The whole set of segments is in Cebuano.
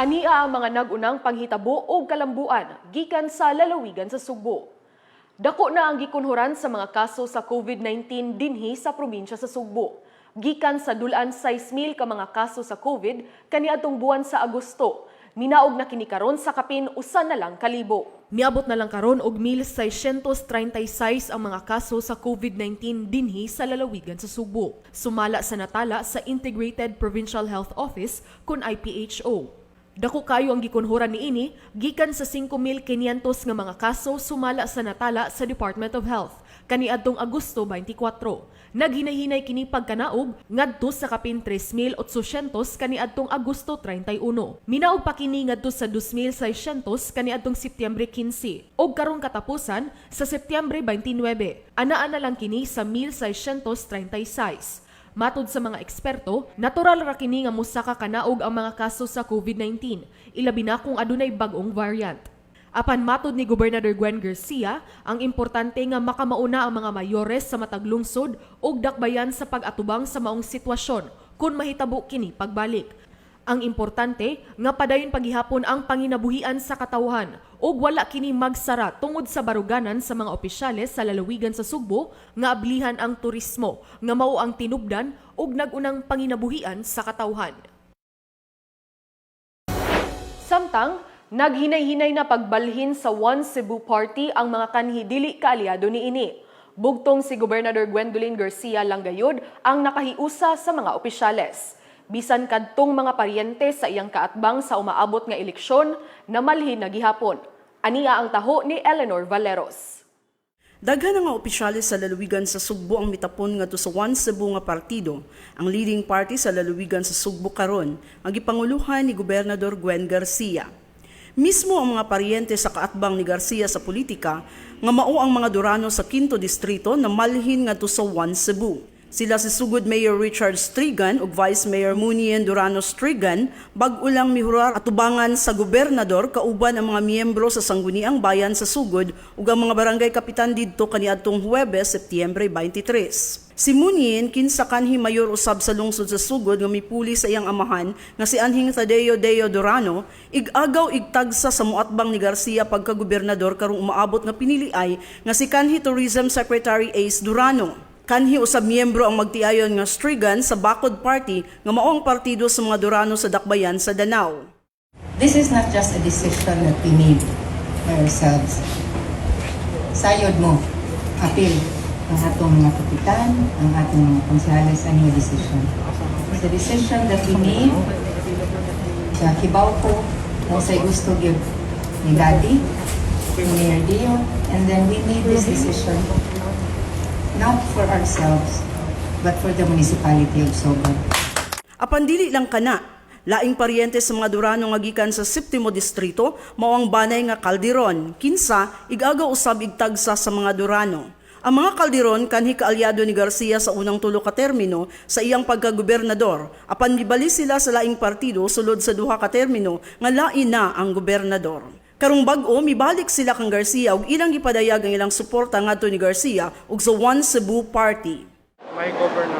Ania ang mga nag-unang panghitabo og kalambuan gikan sa lalawigan sa Sugbo. Dako na ang gikunhuran sa mga kaso sa COVID-19 dinhi sa probinsya sa Sugbo. Gikan sa dul-an 6,000 ka mga kaso sa COVID kaniadtong buwan sa Agosto, minaog na kini karon sa kapin usa na lang kalibo. Miabot na lang karon og 1,636 ang mga kaso sa COVID-19 dinhi sa lalawigan sa Sugbo. Sumala sa natala sa Integrated Provincial Health Office kun IPHO. Dako kayo ang gikunhuran niini gikan sa 5,500 nga mga kaso sumala sa natala sa Department of Health kaniadtong Agosto 24. Naghinay-hinay kini pagkanaog ngadto sa kapin 3,800 kaniadtong Agosto 31. Minaog pa kini ngadto sa 2,600 kaniadtong Setyembre 15 ug karong katapusan sa Setyembre 29. Anaa na lang kini sa 1,636. Matod sa mga eksperto, natural ra kini nga mosaka kanaog ang mga kaso sa COVID-19, ilabi na kung adunay bag-ong variant. Apan matod ni Gobernador Gwen Garcia, ang importante nga makamauna ang mga mayores sa matag lungsod ug dakbayan sa pag-atubang sa maong sitwasyon kung mahitabo kini pagbalik. Ang importante nga padayon paghihapon ang panginabuhian sa katawhan ug wala kini magsara tungod sa baruganan sa mga opisyales sa lalawigan sa Sugbo nga ablihan ang turismo nga mao ang tinubdan ug nag-unang panginabuhian sa katawhan. Samtang, naghinay-hinay na pagbalhin sa One Cebu Party ang mga kanhi dili kaalyado niini. Bugtong si Gobernador Gwendolyn Garcia lang gayud ang nakahiusa sa mga opisyales. Bisan kadtong mga paryente sa iyang kaatbang sa umaabot nga eleksyon, namalhin na gihapon. Ania ang taho ni Eleanor Valeros. Daghan nga opisyales sa lalawigan sa Sugbo ang mitapon ngadto sa One Cebu nga partido, ang leading party sa lalawigan sa Sugbo karon, ang gipanguluhan ni Gobernador Gwen Garcia. Mismo ang mga paryente sa kaatbang ni Garcia sa politika nga mao ang mga Durano sa Quinto Distrito na malhin ngadto sa One Cebu. Sila si Sugod Mayor Richard Strigan ug Vice Mayor Munien Durano Strigan bag-o lang mihurar atubangan sa gobernador kauban ang mga miyembro sa Sangguniang Bayan sa Sugod ug ang mga barangay kapitan didto kaniadtong Huwebes, Setyembre 23. Si Munien kinsa kanhi mayor usab sa lungsod sa Sugod nga mipuli sa iyang amahan nga si anhing Tadeo Deo Durano, ig-agaw igtagsa sa muatbang ni Garcia pagka-gobernador karong umaabot nga piniliay nga si kanhi Tourism Secretary Ace Durano. Kanhi usab miyembro ang magtiayon nga Strigan sa Bakod Party nga mao ang partido sa mga Durano sa Dakbayan sa Danao. This is not just a decision that we made by ourselves. Sayod mo, apil ang atong mga kapitan, ang atong mga konsehales, ang mga decision. It's a decision that we made sa kibaw ko, kung sa'y gusto gyud ni Daddy, ni Mayor Dio, and then we made this decision not for ourselves, but for the municipality of Sogod. Apan dili lang kana, laing paryente sa mga Durano nga gikan sa Septimo Distrito mao ang banay nga Calderon, kinsa igagaw usab igtagsa sa mga Durano. Ang mga Calderon kanhi kaalyado ni Garcia sa unang tulo ka termino sa iyang pagkagobernador, apan mibali sila sa laing partido sulod sa duha ka termino nga lain na ang gobernador. Karong bag-o mibalik sila kang Garcia ug ilang gipadayag ang ilang suporta ngadto ni Garcia ug sa One Cebu Party. My governor.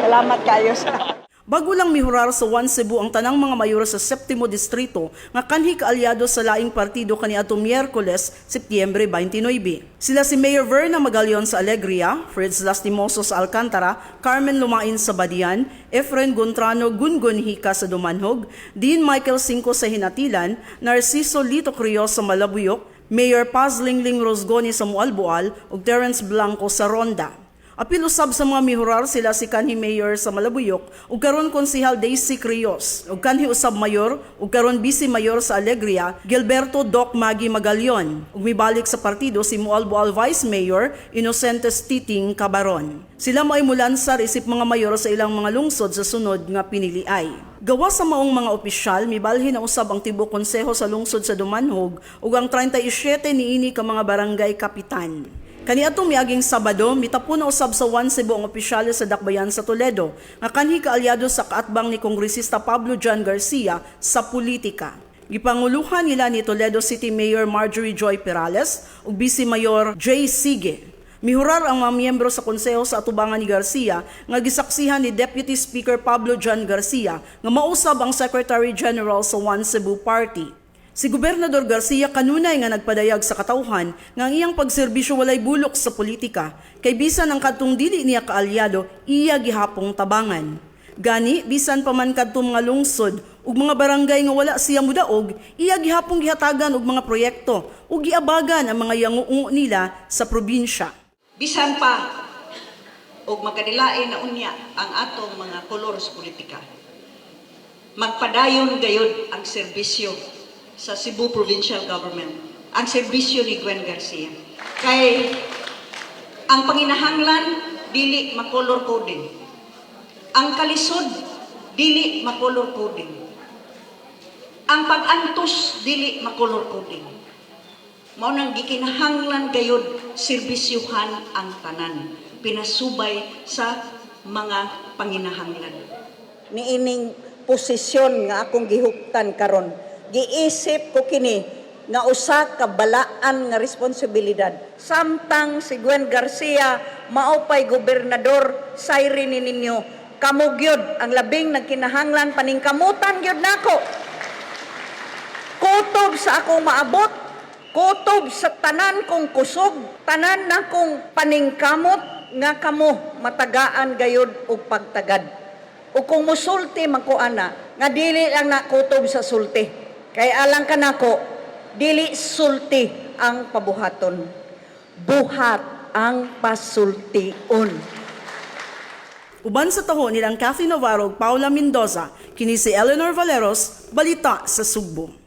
Salamat kayo sa Bago lang mihurar sa One Cebu ang tanang mga mayor sa Septimo Distrito nga kanhi kaalyado sa laing partido kaniadtong Miyerkules, Setyembre 29. Sila si Mayor Verna Magallon sa Alegria, Fritz Lastimoso sa Alcantara, Carmen Lumain sa Badian, Efren Gontrano Gungun Hika sa Dumanhog, Dean Michael Cinco sa Ginatilan, Narciso Lito Crios sa Malabuyok, Mayor Paz Lingling Rosgoni sa Moalboal ug Terence Blanco sa Ronda. Apil usab sa mga mihurar sila si kanhi mayor sa Malabuyok ug karon konsehal Daisy Crios ug kanhi usab mayor ug karon vice mayor sa Alegria Gilberto Doc Magi Magallon ug mibalik sa partido si Moalboal Vice Mayor Inocentes Titing Cabaron. Sila mao'y mulansar isip mga mayor sa ilang mga lungsod sa sunod nga piniliay. Gawas sa maong mga opisyal, mibalhin na usab ang tibuok konseho sa lungsod sa Dumanhog ug ang 37 niini ka mga barangay kapitan. Kaniadtong miaging Sabado, mitapon na usab sa One Cebu ang opisyales sa Dakbayan sa Toledo, nga kanhi kaalyado sa kaatbang ni Kongresista Pablo John Garcia sa politika. Gipanguluhan nila ni Toledo City Mayor Marjorie Joy Perales ug Vice Mayor Jay Sige. Mihurar ang mga miyembro sa konseho sa atubangan ni Garcia nga gisaksihan ni Deputy Speaker Pablo John Garcia nga mausab ang Secretary General sa One Cebu Party. Si Gobernador Garcia kanunay nga nagpadayag sa katawhan nga ang iyang pagserbisyo walay bulok sa politika kay bisan ang kadtong dili niya kaalyado, iya gihapong tabangan. Gani bisan pa man kadtong mga lungsod ug mga barangay nga wala siya mudaog, iya gihapong gihatagan og mga proyekto ug giabagan ang mga yanguo nila sa probinsya. Bisan pa og magkadilain na unya ang atong mga kolor sa politika, magpadayon gayud ang serbisyo sa Cebu Provincial Government, ang serbisyo ni Gwen Garcia. Kay ang panginahanglan dili makolor coding. Ang kalisod dili makolor coding. Ang pag-antos dili makolor coding. Mao nang gikinahanglan gayud serbisyuhan ang tanan pinasubay sa mga panginahanglan. Niining posisyon nga akong gihuptan karon, giisip ko kini nga usa ka balaan nga responsibilidad. Samtang si Gwen Garcia maupay gobernador, sayri ni ninyo, kamo gyud ang labing nagkinahanglan paningkamutan gyud nako. Kutob sa akong maabot, kutob sa tanan kong kusog, tanan nakong paningkamot nga kamo matagaan gayud og pagtagad. O kung musulti man ko ana, nga dili lang na kutob sa sulti. Kay alang kanako, dili sulti ang pabuhaton. Buhat ang pasultion. Uban sa taho nilang Kathy Navarro ug Paula Mendoza, kini si Eleanor Valeros, Balita sa Sugbo.